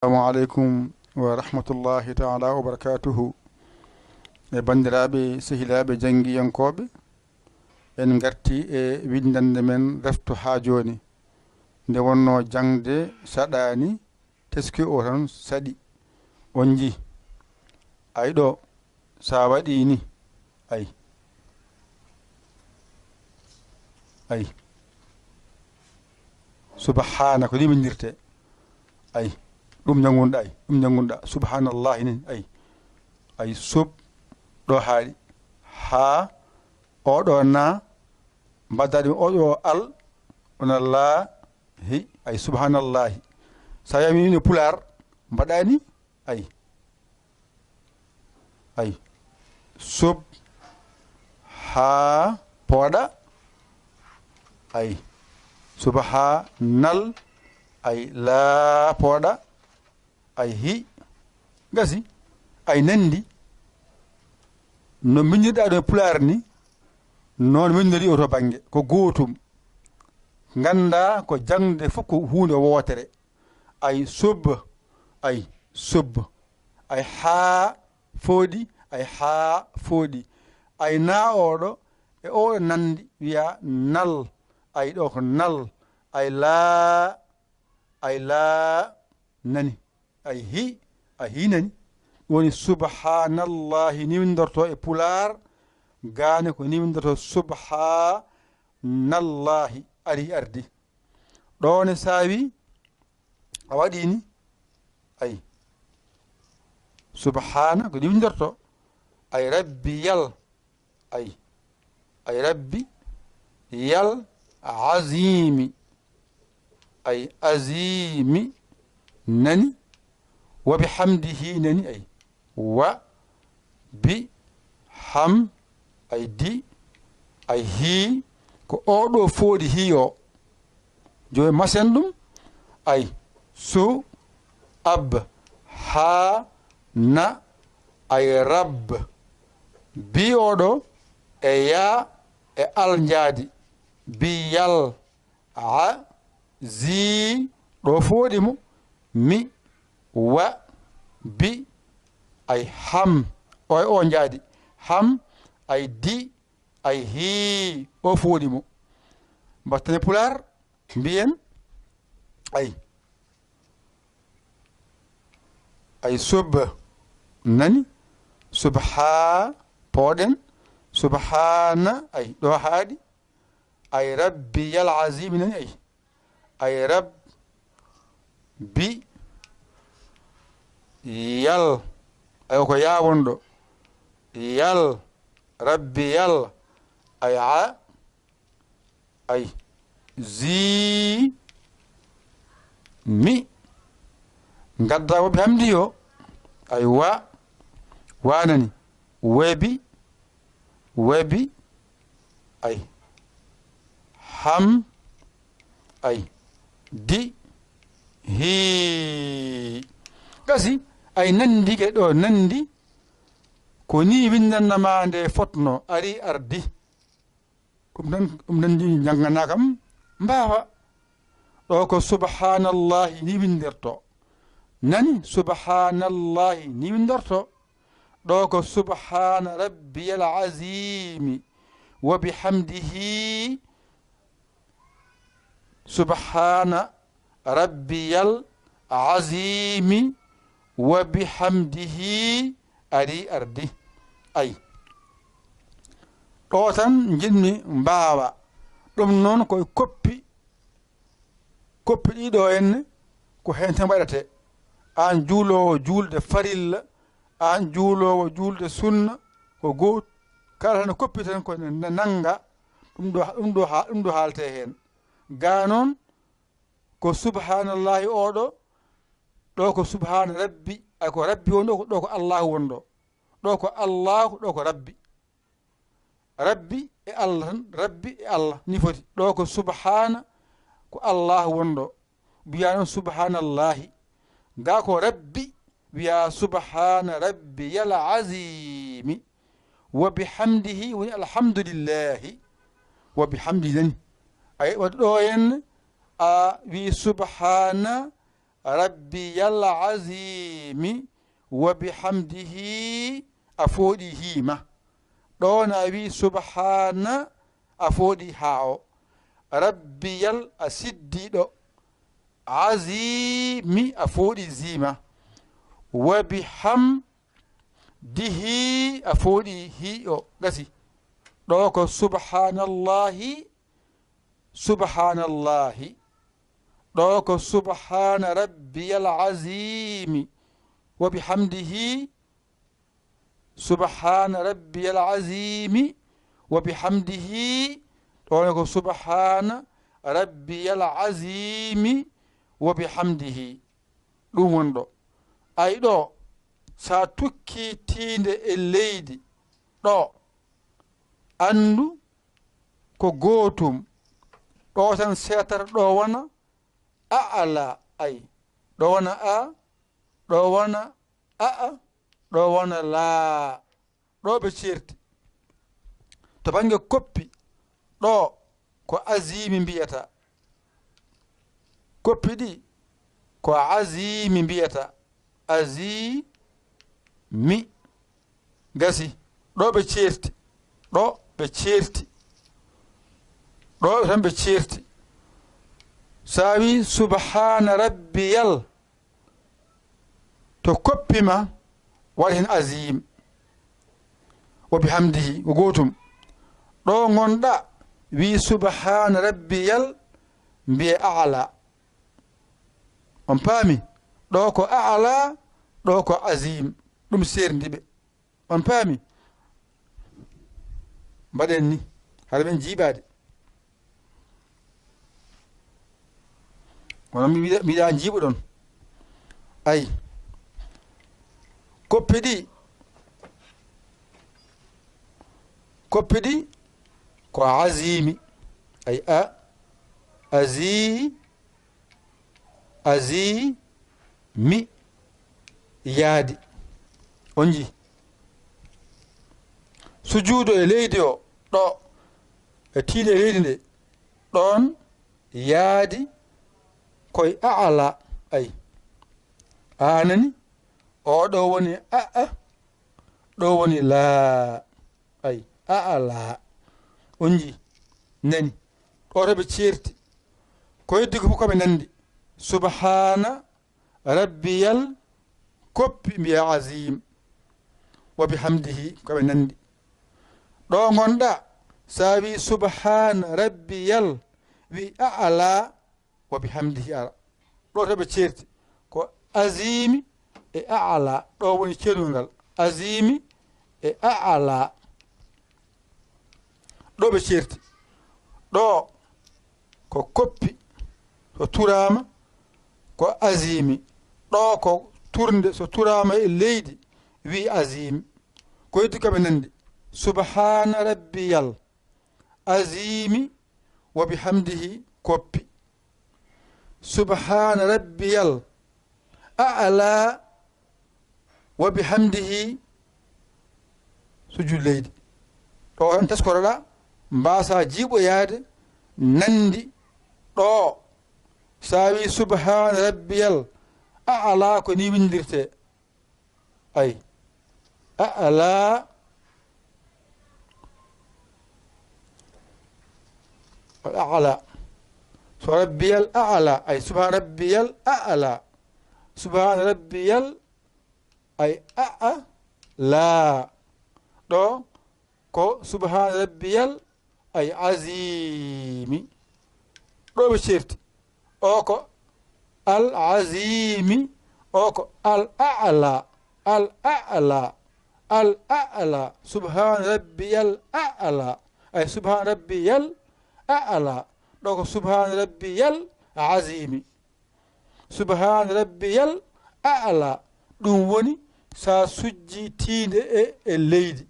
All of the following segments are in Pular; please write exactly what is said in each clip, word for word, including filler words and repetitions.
Assalamu aleykum wa rahmatullahi taala wa barakatuhu. E banndiraaɓe, sehilaaɓe janngiyankooɓe, en ngarti e winndannde men refto haa jooni. Nde wonnoo jaŋde saɗaani, teski o tan saɗi. On njii? Ay ɗoo, sa waɗii ni, ay. Ay. Subhaana, ko ni winndirtee. Ay. Ɗum njanngunɗaa, ay. Ɗum njanngunɗaa. Subhaanallaahi nin, ay. Ay, sub, ɗoo haaɗi. Haa, oo ɗoo naa, mbaɗaa ɗum oo ɗoo al, ona laa, hi, ay, subhaanallaahi. Sa wi'ii mi no pulaar, mbaɗaa ni, ay. Ay. Sub, haa, pooɗa, ay. Subhaanal, ay, laa, pooɗa, ay, hi. Gasi, ay, nanndi. No mbinndirɗaa ɗum e pulaar ni, noon winndori o to bannge. Ko gootum. Nganndaa ko jaŋde fof ko huunde wootere. Ay, sub, ay, sub. Ay, haa, fooɗi, ay, haa, fooɗi. Ay, naa oo ɗoo, e oo ɗoo nanndi, wiyaa nal. Ay, ɗoo ko nal. Ay, laa, ay, laa, nani. Ay, hi, ay, hi, nani. Ɗum woni subhaanallaahi, ni winndortoo e pulaar, gaa ne ko ni winndortoo subhaanallaahi, ari ardi. Ɗoo ne saawi, a waɗii ni, ay. Subhaana, ko ni winndortoo. Ay, rabbi yal, ay. Ay, rabbi yal aziimi. Ay, aziimi nani, wa bi hamdihi nani, ay. Wa bi ham, ay, di, ay, hii, ko oo ɗoo fooɗi hii oo. Jooni masen ɗum, ay, su, ab, haa, na, ay, rab. Bi oo ɗoo, e yaa, e al njaadi. Bi yal, a, zii, ɗoo fooɗi mo. Mi, wa, bi, ay, ham, o e oo njaadi. Ham, ay, di, ay, hii, o fooɗi mo. Mbatten e pulaar, mbiyen, ay, ay, sub, nani, subhaa, pooɗen, subhaana, ay, ɗoo haaɗi, ay, rabbi yal aziimi nani, ay, ay, rab, bi, yal, ay, ko yaa wonɗo, yal, rabbi yal, ay, a, ay, zii, mi, ngaddaa wa bi hamdi o, ay, wa, wa nani, webi, webi, ay, ham, ay, di, hii. Gasi, ay, nanndi ke ɗoo, nanndi, ko nii winndanna maa nde fotnoo, ari ardi. Ɗum nan, ɗum nanndi njannganaa kam, mbaawa. Ɗoo ko subhaanallaahi ni winndirtoo. Nani, subhaanallaahi ni winndortoo. Ɗoo ko subhaana rabbiyal aziimi wa bihamdihi. Subhaana rabbiyal aziimi wa bihamdihi ari ardi. Ay. Ɗoo tan njiɗmi mbaawa. Ɗum noon ko e koppi, koppi ɗiɗo henne ko heen tan waɗatee. Aan juuloowo juulde farilla, aan juuloowo juulde sunna, ko goot. Kala tan koppi tan ko na-, nannga, ɗum ɗo, ɗum ɗo ha-, ɗum ɗo haaltee heen. Gaa noon, ko subhaanallaahi oo ɗoo, ɗoo ko subhaana rabbi, ay ko rabbi wonɗo, ko ɗoo ko Allaahu wonɗo. Ɗoo ko Allaahu, ɗoo ko rabbi. Rabbi e Allah tan, rabbi e Allah, ni foti. Ɗoo ko subhaana, ko Allaahu wonɗo. Wiyaa noon subhaanallaahi. Gaa ko rabbi, wiyaa subhaana rabbiyal aziimi. Wa bihamdihi woni alhamdulillaahi. Wa bihamdihi nani. Ay, waɗi ɗoo henne, a wi'i subhaana rabbiyal aziimi wa bihamdihi, a fooɗi hii ma. Ɗoo na a wi'i subhaana, a fooɗi haa o. Rabbiyal, a siddi ɗo. Aziimi, a fooɗi zii ma. Wa bihamdihi, a fooɗi hii o. Gasi. Ɗoo ko subhaanallaahi, subhaanallaahi. Ɗoo ko subhaana rabbiyal aziimi wa bihamdihi, subhaana rabbiyal aziimi wa bihamdihi. Ɗoo ko subhaana rabbiyal aziimi wa bihamdihi. Ɗum woni ɗoo. Ay ɗoo, si a tukkii tiinde e leydi, ɗoo, anndu ko gootum. Ɗoo tan seetata, ɗoo wona a'ala, ay. Ɗoo wona a, ɗoo wona a'a, ɗoo wona laa. Ɗoo ɓe ceerti. To bannge koppi, ɗoo ko aziimi mbiyata. Koppi ɗi ko aziimi mbiyata. Aziimi. Gasi. Ɗoo ɓe ceerti. Ɗoo ɓe ceerti. Ɗoo tan ɓe ceerti. Si a wi'i subhaana rabbiyal, to koppi ma, waɗa hen aziim. Wa bihamdihi, ko gootum. Ɗoo ngonɗaa, wi'i subhaana rabbiyal, mbi'e a'la. On paami? Ɗoo ko a'la, ɗoo ko aziim. Ɗum seerndi ɓe. On paami? Mbaɗen ni, hara men jiiɓaade. Kono mi wiɗa, mi wiɗa jiiɓuɗon. Ay. Koppi ɗi, koppi ɗi ko aziimi. Ay, a, azi, aziimi yaadi. On njii? Sujuudo e leydi o, ɗo, e tiinde e leydi nde, ɗon yaadi koye a'la. Ay. A nani? O ɗo woni a'a, ɗo woni laa. Ay, a'la. On njii? Nani? Ɗo to ɓe ceerti. Ko heddi ko fof ko ɓe nandi. Subhaana rabbiyal, koppi mbiya aziim. Wa bihamdihi, ko ɓe nandi. Ɗo ngonɗaa, si a wi'i subhaana rabbiyal, wi'i a'la, wa bihamdihi ara. Ɗo to ɓe ceerti, ko aziimi e a'la. Ɗo woni ceerungal. Aziimi e a'la. Ɗo ɓe ceerti. Ɗo ko koppi, so turaama ko aziimi. Ɗo ko turnde, so turaama e leydi, wi'i aziimi. Ko heddi ko ɓe nandi. Subhaana rabbiyal aziimi wa bihamdihi, koppi. Subhaana rabbiyal a'la wa bihamdihi, sujud leydi. Ɗo tan taskoroɗaa, mbaasaa jiiɓoyaade, nandi ɗo. Si a wi'i subhaana rabbiyal a'la, ko ni winndirtee. Ay. A'la. Al a'la. So rabbiyal a'la. Ay, subhaana rabbiyal a'la. Subhaana rabbiyal, ay, a'la. Ɗo ko subhaana rabbiyal, ay, aziimi. Ɗo ɓe ceerti. O ko al aziimi, o ko al a'la, al a'la, al a'la. Subhaana rabbiyal a'la. Ay, subhaana rabbiyal a'la. Ɗo ko subhaana rabbiyal aziimi. Subhaana rabbiyal a'la. Ɗum woni, si a sujjii tiinde e, e leydi.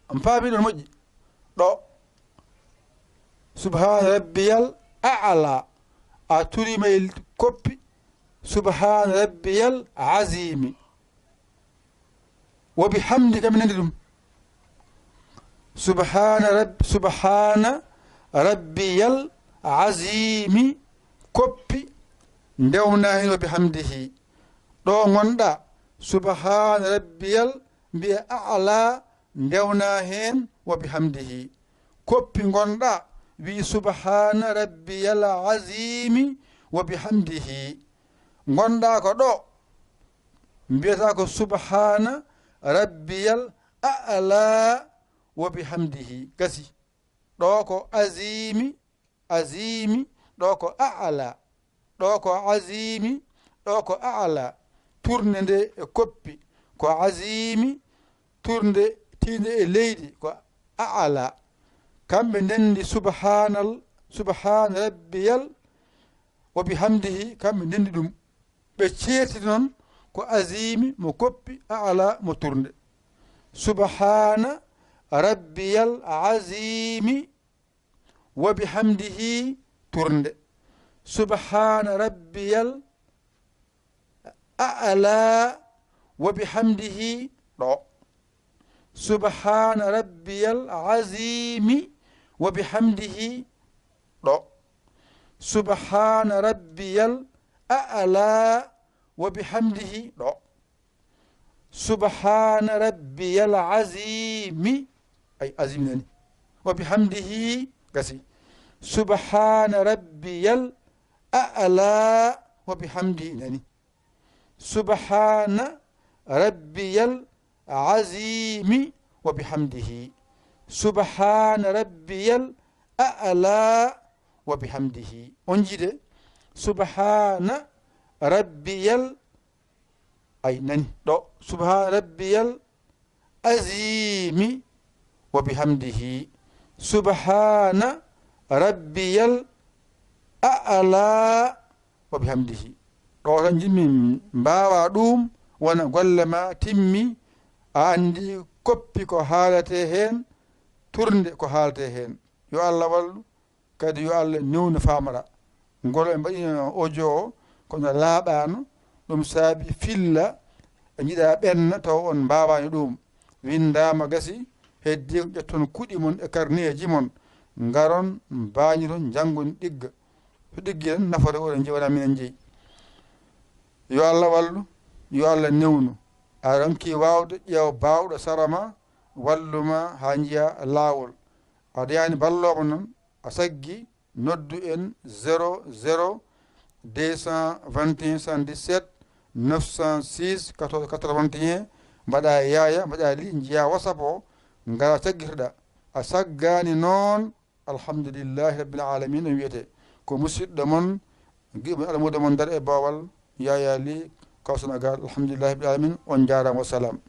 On paamii ɗon moƴƴi? Ɗo, subhaana rabbiyal a'la. A turiima e koppi, subhaana rabbiyal aziimi. Wa bihamdi, kam nandi ɗum. Subhaana rab-, subhaana rabbiyal aziimi, koppi, Ndewnaa heen wa bihamdihi. Ɗo ngonɗaa, subhaana rabbiyal, mbi'e a'laa, ndewnaa heen wa bihamdihi. Koppi ngonɗaa, wi'i subhaana rabbiyal aziimi wa bihamdihi. Ngonɗaa ko ɗo, mbi'ataa ko subhaana rabbiyal a'laa wa bihamdihi. Gasi. Ɗo ko aziimi, aziimi, ɗo ko a'laa. Ɗo ko aziimi, ɗo ko a'laa. Turnde nde e koppi ko aziimi, turnde tiinde e leydi ko a'laa. Kamɓe ndenndi subhaanal, subhaana rabbiyal wa bihamdihi, kamɓe ndenndi ɗum. Ɓe ceerti non ko aziimi mo koppi, a'laa mo turnde. Subhaana rabbiyal aziimi wa bihamdihi turnde. Subhaana rabbiyal a'laa wa bihamdihi ɗo. Subhaana rabbiyal aziimi wa bihamdihi ɗo. Subhaana rabbiyal a'laa wa bihamdihi ɗo. Subhaana rabbiyal aziimi. Ay, aziimi nani. Wa bihamdihi gasi. Subhaana rabbiyal a'laa wa bihamdihi nani. Subhaana rabbiyal aziimi wa bihamdihi. Subhaana rabbiyal a'laa wa bihamdihi. On jiide. Subhaana rabbiyal, ay, nani. Ɗo. Subhaana rabbiyal aziimi wa bihamdihi. Subhaana rabbiyal a'laa wa bihamdihi. Ɗo tan jiɗmi mbaawaa ɗum, wona golle maa timmi, a anndi koppi ko haalatee heen, turnde ko haalatee heen. Yo Allah wallu, kadi yo Allah newnu faamara. Ngol ɓe mbaɗino audio o, kono laaɓaano, ɗum saabi filla, ɓe njiɗaa ɓenna, taw on mbaawaani ɗum. Winndaama gasi, heddii ko ƴetton kuɗi mon e karneeji mon, ngaron, mbaañiron, njanngon ɗigga. So ɗiggi tan, nafoore oɗon jeyi, wonaa minen jeyi. Yo Allah wallu, yo Allah newnu. A ronkii waawde, ƴeew baawɗo sara ma, wallu ma haa njiyaa laawol. Aɗa yaani balloowo non, a saggi, noddu en zéro zéro deux cent vingt et un soixante-dix-sept neuf cent six quatorze quatre-vingt-un, mbaɗaa yaaya, mbaɗaa li, njiyaa WhatsApp o, ngaraa saggitoɗaa. A saggaani non, alhamdulillahi rabbil alamin, on wiyete. Ko musiɗɗo mon, giɗo mon, almuudo mon Ndar e Boowal, Yaayaa Li, kaw Senegaal, alhamdulillahi rabbil alamin, on njaaraama, wa salaam.